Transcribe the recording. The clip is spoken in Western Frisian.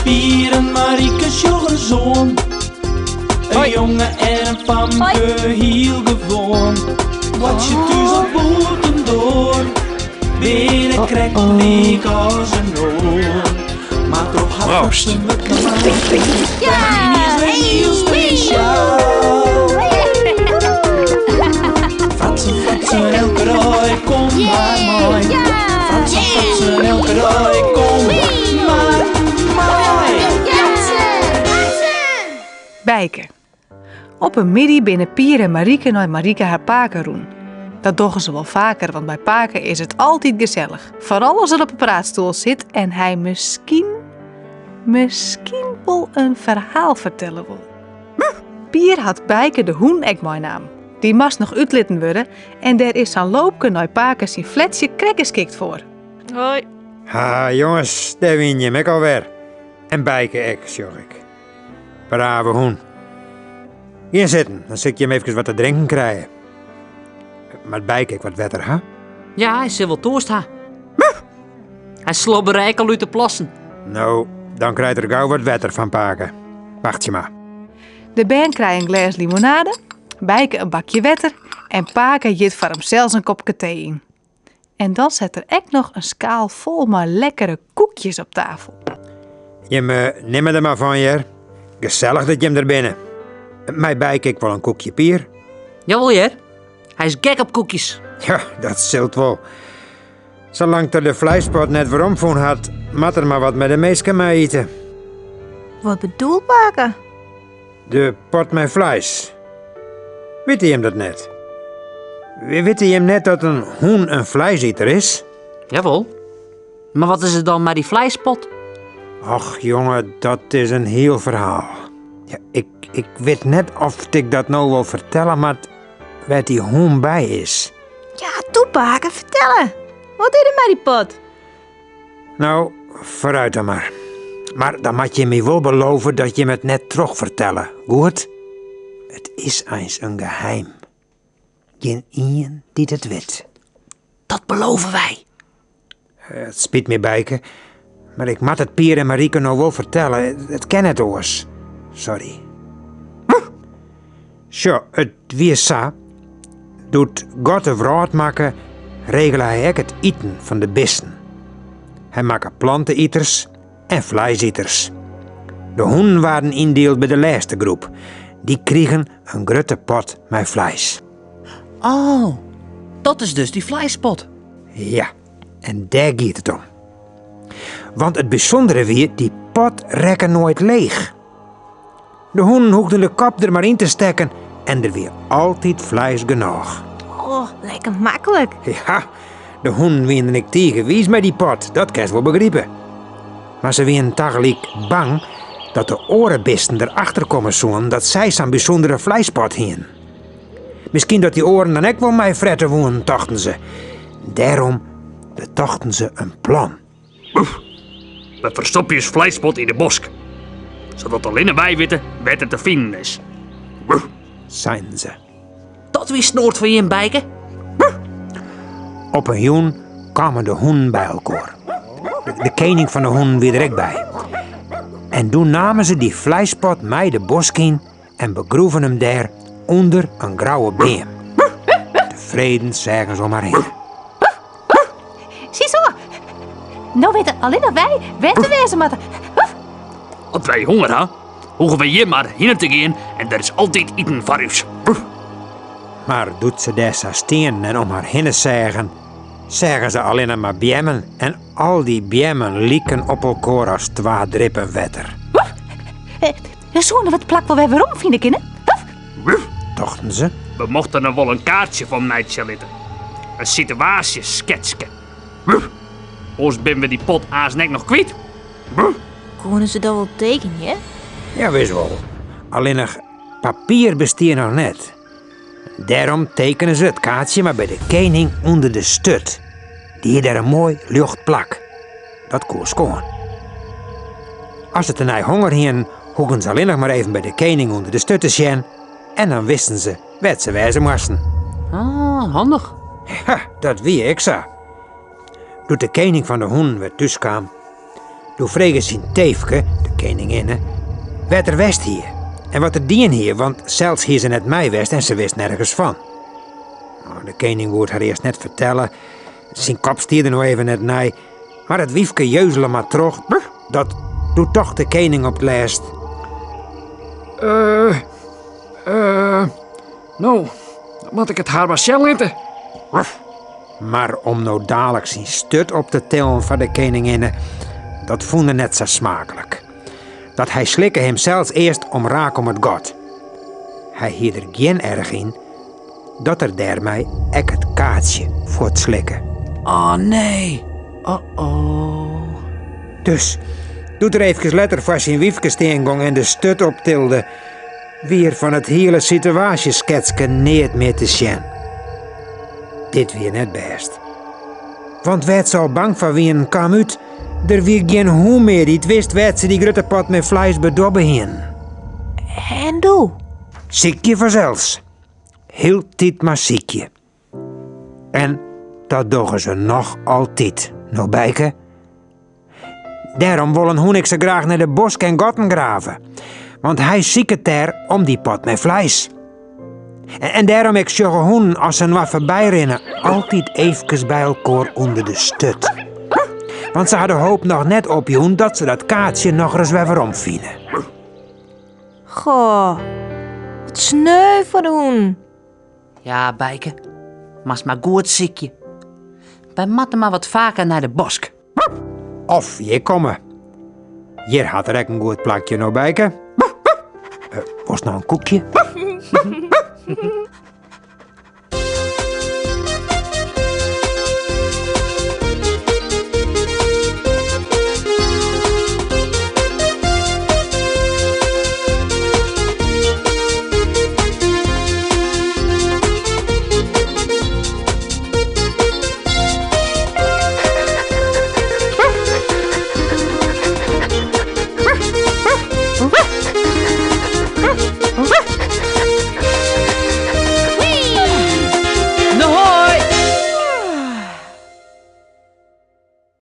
Pier en Marieke sjoch ris oan. In jonge en in famke, hiel gewoan. Boartsje thús of bûtendoar, binne krekt lyk as in oar. Mar troch har Proost. fratsen wurdt normaal. Is wer hiel spesjaal. Fratsen, fratsen, elke dei, kom mar mei. Fratsen, fratsen, elke dei, kom mar mei. Bijke. Op in middei binne Pier en Marieke nei Marieke har pake rûn. Dat dogge se wol faker, want by pake is it altyd gesellich. Foaral as er op 'e praatstoel sit en hy miskien, miskien wol in ferhaal fertelle wol. Pier hat Bijke de hûn ek meinaam. Dy moast noch útlitten wurde en dêr is sa'n loopke nei pake syn fletsje krekt geskikt foar. Hoi. Ha, jonges, dêr wiene jim ek alwer. En Bijke ek, sjoch ik. Brave hûn. Gean sitten, dan sil ik jim efkes wat te drinken krije. Moat Bijke ek wat wetter ha? Ja, hy sil wol toarst ha. Hy slobbere ek al út de plassen. No, dan krijt er gau wat wetter fan pake. Wachtsje mar. De bern krije in glês limonade, Bijke in bakje wetter en pake jit foar himsels in kopke tee yn. En dan set er ek noch in skaal fol mei lekkere koekjes op tafel. Jim eh, nimme der mar fan, hear. Gesellich dat jim der binne. Mei Bijke ek wol in koekje, Pier? Jawol, hear. Hy is gek op koekjes. Ja, dat silt wol. Salang't er de fleispot net weromfûn hat, moat er mar wat mei de minsken mei-ite. Wat bedoelt pake? De pot mei fleis. Witte jim dat net? Witte jim net dat in hûn in fleisiter is? Jawol. Mar wat is it dan mei dy fleispot? Och jonge, dat is in hiel ferhaal. Ja, ik, ik wit net oft ik dat no wol fertelle moat wêr't dy hûn by is. Ja, toe pake, fertelle. Wat is der mei dy pot? No, foarút dan mar. Mar dan moat jim my wol belove dat jim it net trochfertelle, goed? It is eins in geheim. Gjin ien dy't it wit. Dat belove wy. Eh, it spyt my, Bijke, mar ik moat it Pier en Marieke no wol fertelle. It kin net oars. Sorry. Sjoch, it wie sa, doe't God de wrâld makke, regele hy ek it iten fan de bisten. Hy makke plante-iters en fleisiters. De hûnen waarden yndield by de lêste groep. Dy krigen in grutte pot mei fleis. Oh, dat is dus dy fleispot. Ja, en dêr giet it om. Want it bysûndere wie, dy pot rekke noait leech. De hûnen hoegden de kop der mar yn te stekken en der wie altyd fleis genôch. Oh, lekker maklik. Ja, de hûnen wienen ek tige wiis mei dy pot, dat kinst wol begripe. Mar se wienen tagelyk bang dat de oare bisten der achter komme soenen dat sy sa'n bysûndere fleispot hienen. Miskien dat dy oaren dan ek wol meifrette woenen, tochten se. Dêrom betochten se in plan. We ferstopje ús fleispot yn de bosk, sadat allinne wy witte wêr't it te finen is. Seinen se. Dat wie snoad fan jim, Bijke. Op in jûn kamen de hûnen by elkoar. De kening fan de hûnen wie der ek by. En doe namen se dy fleispot mei de bosk yn en begroeven him dêr ûnder in grouwe beam. Tefreden seagen se om har hinne. Siezo, no witte allinnich wy wêr't we wêze moatte. As wy honger ha, hoege we hjir mar hinne te gean en der is altyd iten foar ús. Mar doe't se dêr sa stienen en om har hinne seagen, seagen se allinne mar beammen en al dy beammen liken op elkoar as twa drippen wetter. Soene we it plak wol wer werom fine kinne? Tochten se. We mochten der wol in kaartsje fan meitsje litte. In sitewaasjesketske. Oars binne we dy pot aanst ek noch kwyt. Koene se dat wol tekenje? Ja, wis wol. Allinnich papier bestie noch net. Dêrom tekenen se it kaartsje mar by de kening ûnder de sturt. Dy hie dêr in moai ljocht plak. Dat koe skoan. As se tenei honger hienen, hoegden se allinnich mar even by de kening ûnder de sturt te sjen en dan wisten se wêr't se wêze moasten. Ah, handich. Ja, dat wie ek sa. Doe't de kening fan de hûnen wer thús kaam, Doe frege syn teefke, de keninginne, wêr't er west hie en wat er dien hie, want sels hie se net mei west en se wist nergens fan. Nou, de kening woe it har earst net fertelle, syn kop stie der no even net nei, mar it wyfke jeuzele mar troch, dat doe tocht de kening op 't lêst. Eh, eh, no, dan moat ik it har mar sjen litte. Mar om no dalik syn sturt op te tillen foar de keninginne, dat fûn er net sa smaaklik. Dat hy slikke himsels earst omraak om it gat. Hy hie der gjin erch yn dat er dêrmei ek it kaartsje fuortslikke. Oh nee, oh-oh. Dus, doe't er eefkes letter foar syn wyfke stean gong en de sturt optilde, wie er fan it hiele sitewaasjesketske neat mear te sjen. Dit wie net bêst. Want wêr't se al bang foar wienen kaam út, der wie gjin hûn mear dy't wist wêr't se dy grutte pot mei fleis bedobbe hienen. En doe? Sykje fansels. Hieltyd mar sykje. En dat dogge se noch altyd, no Bijke. Dêrom wol in hûn ek sa graach nei de bosk en gatten grave. Want hy siket dêr om dy pot mei fleis. En, en dêrom ek sjogge hûnen as se inoar foarby rinne altyd eefkes by elkoar ûnder de sturt. Want se ha de hoop noch net opjûn dat se dat kaartsje noch ris wer werom fine. Goh, wat sneu foar de hûnen. Ja, Bijke, moatst mar goed sykje. Wy moatte mar wat faker nei de bosk. Of hjir komme. Hjir hat er ek in goed plakje no, Bijke. Wolst noch in koekje?